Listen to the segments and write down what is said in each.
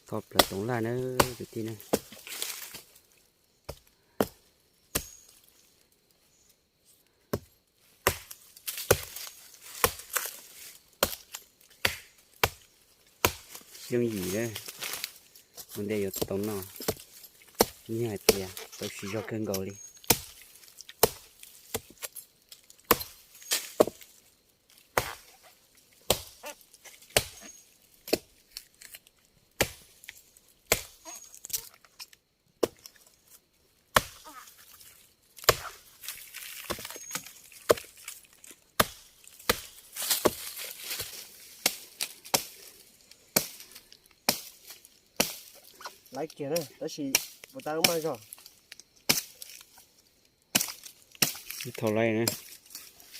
Tho plaws toov laj na, kwv tij na. Yooj yim, ua ntej yuav tau noj, yog hais tias tau siv zog kawg nkaus li. Laiv kiag na, tab sis puas tas maj zog. Tho laiv,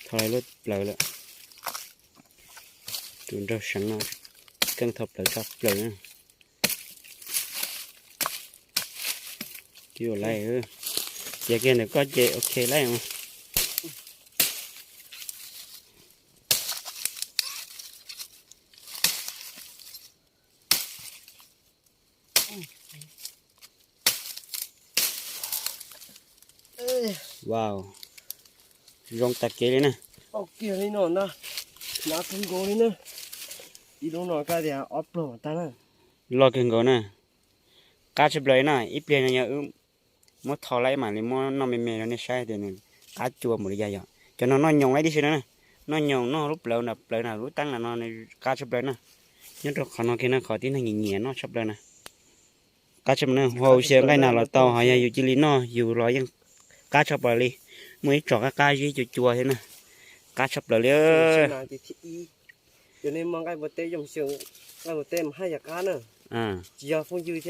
tho laiv lub plaws lawm. Tus nraug seev no keej tho plaws tshaj plaws na. Twb ua laiv, tiav kiag ntawm koj ces ok laiv. Wow, zoo tag kev li na. Kiag li no na, hnyav kawg nkaus li na. Ib lub no kab tias ob pluag mas tag na. Loj kawg nkaus na. Qab tshaj plaws na, ib pliag no yog wb muab tho laiv mam li muab noj me me rau nej saib tias nws qab cua npaum li cas yom. Cov no noj nyoos laiv tib si no na, noj nyoos noj lub plawv nram plawv na, lub teeb na no nws qab tshaj plaws na. Nyob rau qhov no kiag no qhov tib neeg nyiam nyiam noj tshaj plaws na. Qab tshaj plaws na, hau xyaw nqaij nag los tau, ho yog yus cia li noj yus los yeej qab tshaj plaws li. Muaj ib tsom qab qab zib cua cua thiab na, qab tshaj plaws li. Kwv tij,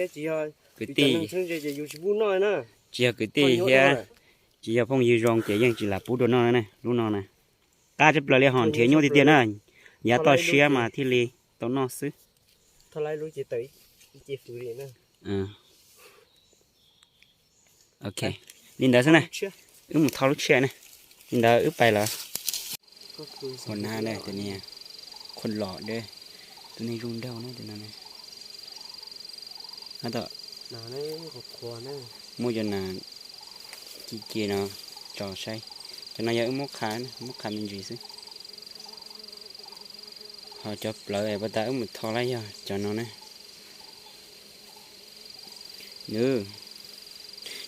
tsis yog kwv tij thiab tsis yog phooj ywg zoo ces yeej tsis lam pub dua noj na, lub no na. Qab tshaj plaws li, ho nrhiav nyuaj tiag tiag na, yav toj siab mas thiaj li tau noj xwb. Ok, li ntawd xwb na, wb mus tho lub tshiab na, li ntawd wb pais lawm. Ua na, tus niag khuam los de, tus niag zoo nraug na, tus no na. Muaj cov nas ci ci no tso saib, cov no yog wb muab qha, muab qha me ntsis xwb. Ho cov plawv es pas tas wb mus tho lawm yog cov no na.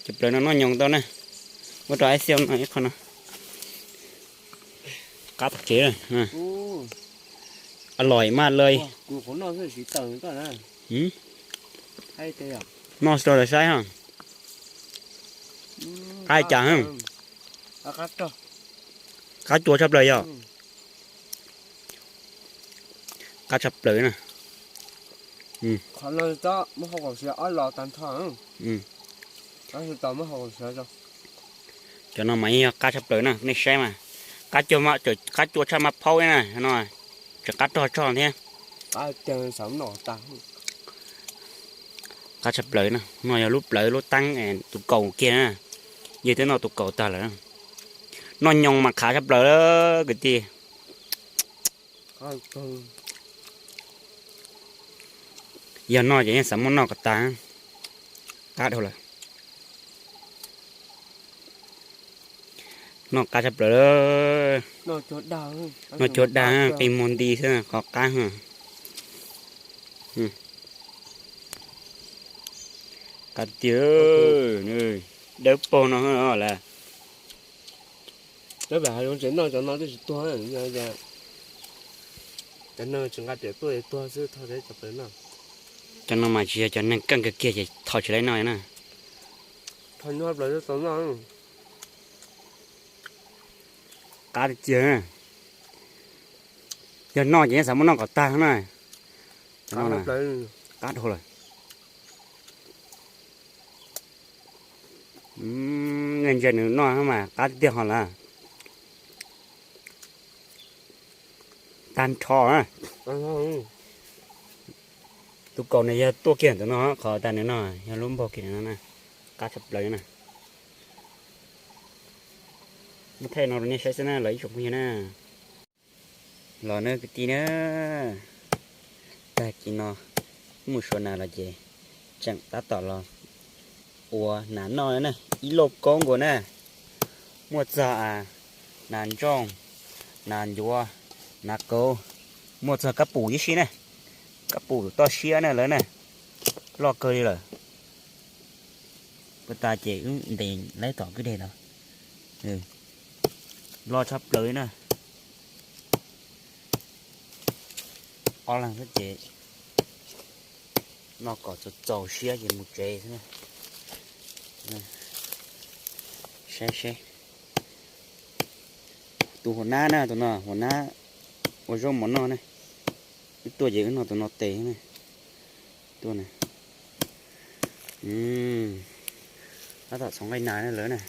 Cov plawv no noj nyoos tau na. Muab rau ib xib no ib qho no. Qab tag kev. A lòi maj lawj. Noj rau lawv saib ha. Qab cas, qab cua tshaj plaws yog. Qab tshaj plaws na. Cov no mas yeej yog qab tshaj plaws na, nej saib mas. Qab cua, qab cua tshaj maj phaub na no, tseem qab rog tshaj thiab. Qab tshaj plaws na, no yog lub plawv lub teeb tus kaus kiag na. Yog twb noj tus kaus tag lawm. Noj nyoos mas qab tshaj plaws kwv tij. Yog noj ces yeej xav muab noj kom tag, qab dhau lawm. Noj qab tshaj plaws. Noj cuag dag, qi muag nti xwb qhov qab. Qab tiag, dawb paug no lawm. Cov no tsis tuag, cov no tsis nqa riam tuaj tuag xwb, tho cov plaws no. Cov no mas tsis yog cov neeg keej kawg kiag ces tho tsis laib noj na. Qab tiag tiag. Yog noj ces yeej xav muab noj kom tag na. Qab dhau lawm. Nej ntsia nws noj mas qab tiag tiag ho lawm. Tag nrho. Tus kaus no yog tuaj kiag ntawm no, qhov tas nws no yog lub npaug kiag no na. Qab tshaj plaws na. Muab thaij no rau nej saib xwb na los ib tsoom phooj ywg na. Los na kwv tij na, tag kis no Mus suav nas los ces tseem tab tom los ua nas noj na, ib lauj kaub nkaus na. Muaj txog nas ntsooj, nas ncuav, nas kauv, muaj txog kab pum tib si na, kab pum toj siab na lawv na, loj kawg li lawm. Puag ta ces wb ntes laib tom kwj deg tod, loj tshaj plaws li na. Ob leeg xwb ces noj kom txaus txaus siab ces mus tsev xwb. Saib seb, tus huas nab na, tus no huas nab ua zaub mov noj na. Wb tuaj ces wb noj tus no tes na. Tuaj na. Tab tom txhoov nqaij nas na lawv na.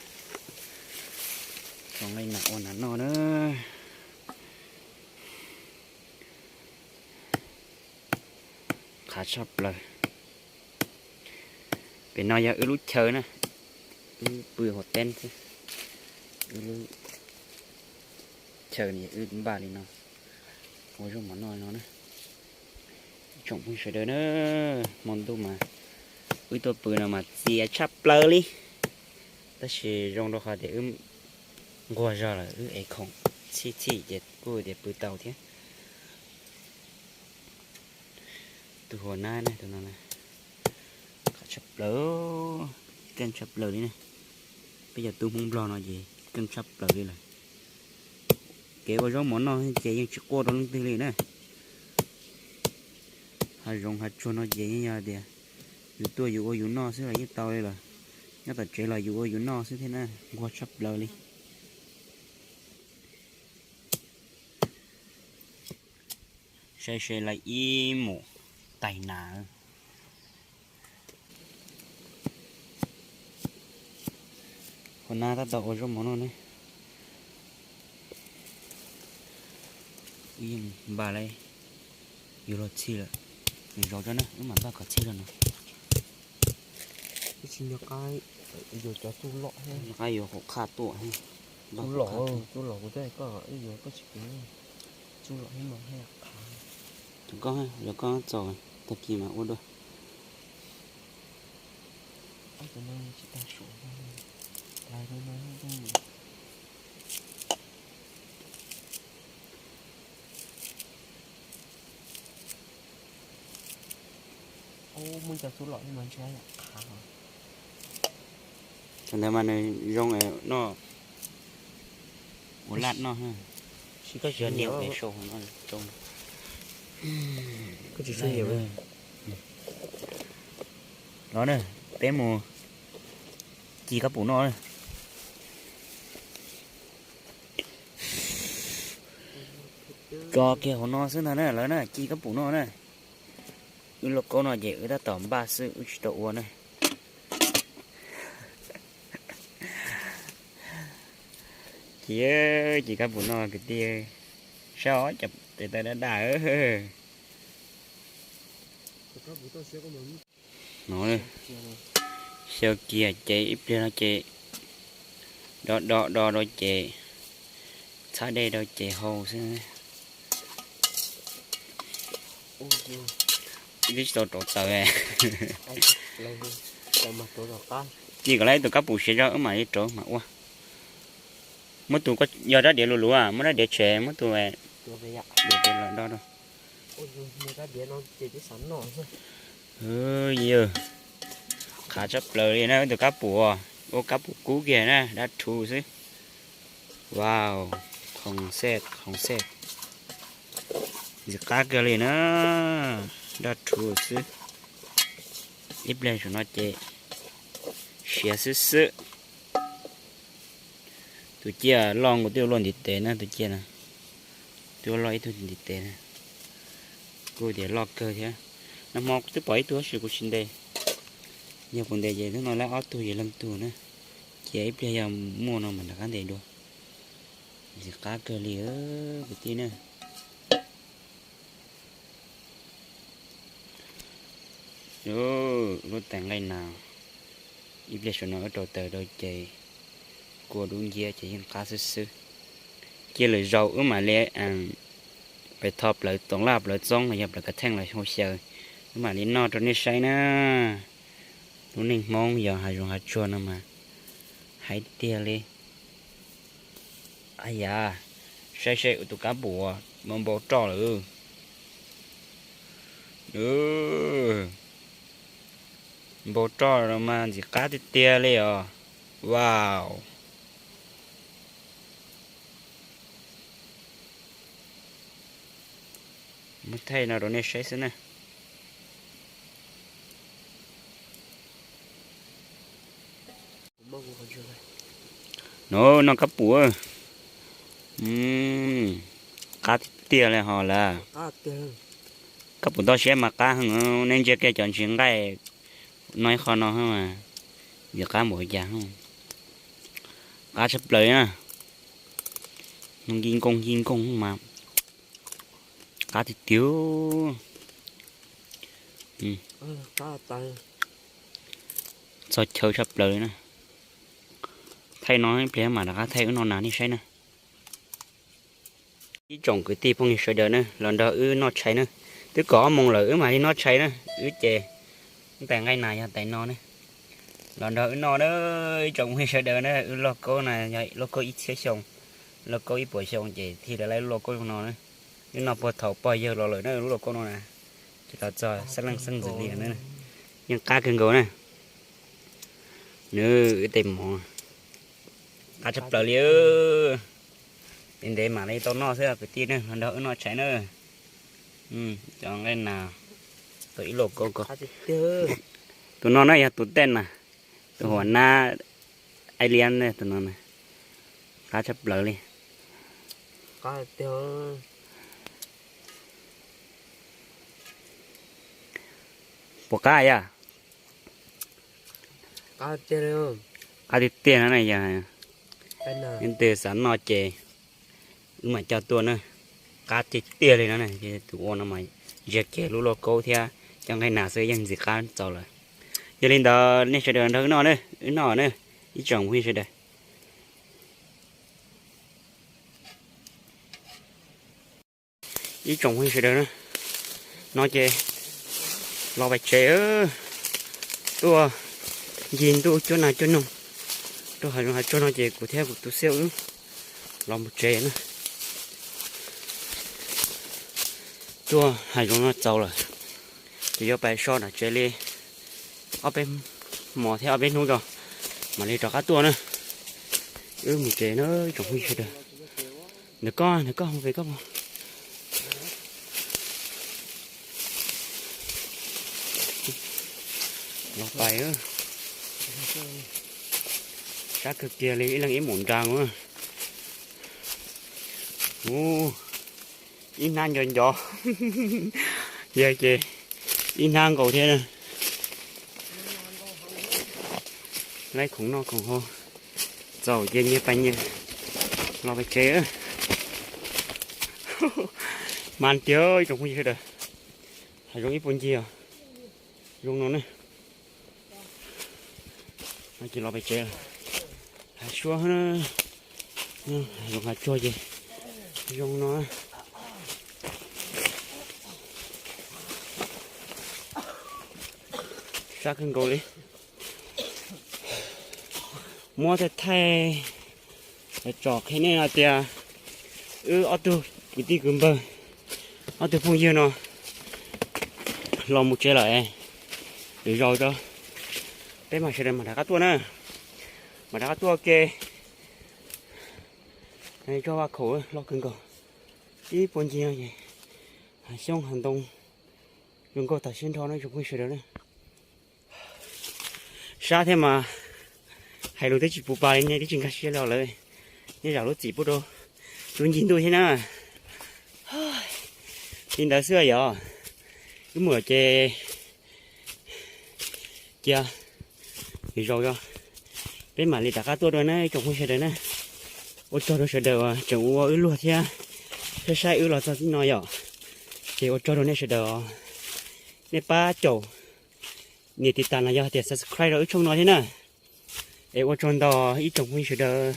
Txhoov nqaij nas ua nas noj na. Qhav tshaj plaws. Pem no yog wb lub chaw na, wb pw hauv teeb xwb. Wb lub chaw wb npaj li no, ua zaub mov noj no na. Tsoom phooj ywg sawv daws na, hmo ntuj mas wb tuaj pw no mas txias tshaj plaws li, tab sis zoo rau qhov tias wb nquag zog lawm, wb ev khoom txhij txhij ces kuj tias pw tau thiab. Tus huas nab na, tus no na, qhav tshaj plaws, keej tshaj plaws li na. Peb cov tub Hmoob Nplog no ces keej tshaj plaws li lawm. Kev ua zaub mov noj ces yeej tsis quaj rau leej twg li na. Hav zoov hav tsuag no ces yeej yog tias yus tuaj yus ua yus noj xwb los yeej tau li lawm. Nyob tom tsev los yus ua yus noj xwb thiab na, nquag tshaj plaws li. Saib seb lawv ib mus tais nas. Huas nab tab tom ua zaub mov noj ne. Wb yeej npaj lawm, yuav luag txhij lawm, nws zov tso na, wb mam npaj kom txhij rau no. Wb tsis nco qab yuav cov txuj lom, nco qab yuav hauv qhaj tuaj. Txuj lom, txuj lom kuv twb hais koj, wb yuav koj tsis kheev. Txuj lom hib no haj yam qhav. Tus koj, yog koj txaus, tag kis mas ua dua. Thaum ntawd mas nws zoo noj, ua laj noj. Los na, peb mus ci kab pum noj na. Tso kiag hauv no xwb ntag na lawv na, ci kab pum noj na. Wb lauj kaub no ces wb tab tom npaj xwb, wb tsis tau ua na. Ci, ci kab pum noj kwv tij, saib os, cov tes taw daj daj. No, xyaw kiag ces ib pliag no ces do do do rau ces txhab dej rau ces hau xwb. Twb tsis tau rauv taws. Ci kom lawv tus kab pum siav zog wb mam li rauv mam ua. Muab tus, yog rab diav luv luv, muab rab diav tshem, muab tus, tus tes los do rau. Yog, qhav tshaj plaws li na, tus kab pum, ua kab pum kub kiag na, dab rhuv xwb. Wow, khoom xej khoom xej, ntxim qab kawg li na, dab rhuv xwb. Ib pliag saum no ces siav xwb xwb. Tus ciaj loj nkaus twb ua luaj ntiv tes na, tus ciaj na, twb ua loj ib tug ntiv tes na. Kuj tias loj kawg thiab. Nag hmo twb pom ib tug tab sis kuv tsis ntes. Yog kuv ntes ces hnub no lawv ob tug ces leej tug na. Cia ib pliag yog muaj no mam rov qab ntes dua. Ntxim qab kawg li kwv tij na. Lub tais nqaij nas, ib pliag saum no wb rauv taws rau ces kua dub nciab ces yeej qab xwb xwb. Cia lwm zaus wb mam li pais tho plawv toov laj plawv txoob los yog plawv kav theej los hau xyaw Mam li noj rau nej saib na. Lub neej Hmoob yog hav zoov hav tsuag no mas haib tiag li. Yam, saib saib tus kab pum npau roj lawm. Npau roj los mas ntxim qab tiag tiag li os. Wow. Muab thaij no rau nej saib xwb na. No, noj kab pum. Qab tiag tiag li ho lawm. Kab pum toj siab mas qab heev, nej ntsia kiag cov ntsis nqaij no ib qho no, ntxim qab npaum cas. Qab tshaj plaws na. Nkig nkoog nkig nkoog mas qab tiag tiag. Txog chaw tshaj plaws li na. Thaij no ib pliag mam rov qab thaij wb noj nas nej saib na. Ib tsoom kwv tij phooj ywg sawv daws na, los nrog wb noj tshais na. Twb kaum ob moos lawm wb mam li noj tshais na. Wb ces tais nqaij nas yog tais no na. Los nrog wb noj na, ib tsoom phooj ywg sawv daws na. Wb lauj kaub na yog lauj kaub ib txhiab xyoo, lauj kaub ib puas xyoo ces thiaj li lawv lauj kaub no na. Wb noj puag thaum pog yawg los lawm na lub lauj kaub no na. Ces los txog xeeb leej xeeb ntxwv li na, yeej qab kawg nkaus na. Nws wb tej mov qab tshaj plaws li. Ntev ntev mam li tau noj xwb kwv tij na, los nrog wb noj tshais na. Cov nqaij nas, tus ib lauj kaub ko. Tus no na yog tus tej nas, tus huam nab aib liab tus no na. Qab tshaj plaws li. Puas qab yom? Qab tiag tiag no na yog. Leej twg xav noj ces wb mam coj tuaj na. Qab tiag tiag li no na, tus ua no mas ntsia kiag lub lauj kaub thiab cov nqaij nas xwb yeej ntxim qab txaus lawm. Yog li ntawd nej sawv daws nrog wb noj na, wb noj na, ib tsoom phooj ywg sawv daws. Ib tsoom phooj ywg sawv daws na, no ces los pais tsev, tuaj ncig ntuj cuab nas cuab noog rau hav zoov hav tsuag no ces kuv thiab kuv tus xiab wb los mus tsev na. Tuaj hav zoov no txaus lawm, ces yuav pais so nram tsev li ob peb hmos thiab ob peb hnub tso mam li rov qab tuaj na. Wb mus tsev na tsoom phooj ywg sawv daws. Ntawm koj, ntawm koj mus pem koj mus. Los pais, sab kawg kiag li ib leeg ib maum nra ua. Ub, ib hnab nco nco, yog ces ib hnab nkaus thiab na. Laib khoom noj khoom haus, txaus ces nyias pais nyias los pais tsev. Mas tiag ib tsoom phooj ywg sawv daws, hav zoov ib puag ncig os, zoo no ne. Ces los pais tsev, hav suab, hav zoov hav tsuag ces zoo no. Sab kawg nkaus li. Muab thaij thaij tsom qhia nej hais tias wb ob tug kwv tij kwv npawg, ob tug phooj ywg no los mus tsev lawm. Lwm zaus tso peb mam sawv daws mam rov qab tuaj na, mam rov qab tuaj ke. Zog vaj khaum loj kawg nkaus, ib puag ncig no ces hav xyoob hav ntoo zoo nkauj tas siab nrho no tsoom phooj ywg sawv daws na. Sab thiab mas hais lus twb tsis puv pa li, nej twb tsis nkag siab li lawm. Nej zam lub txim pub rau tub ncig ntuj thiab na. Li ntawd xwb yog wb mus lawm ces cia lwm zaus os peb mam li rov qab tuaj dua na tsoom phooj ywg sawv daws na. Ua tsaug rau sawv daws uas tseem ua wb luag thiab saib saib wb los txog txij no yom. Ces ua tsaug rau nej sawv daws os. Nej pab caum nias tiv tas los yog tias subscribe rau wb tshooj no thiab na. Es ua tsaug ntau ib tsoom phooj ywg sawv daws.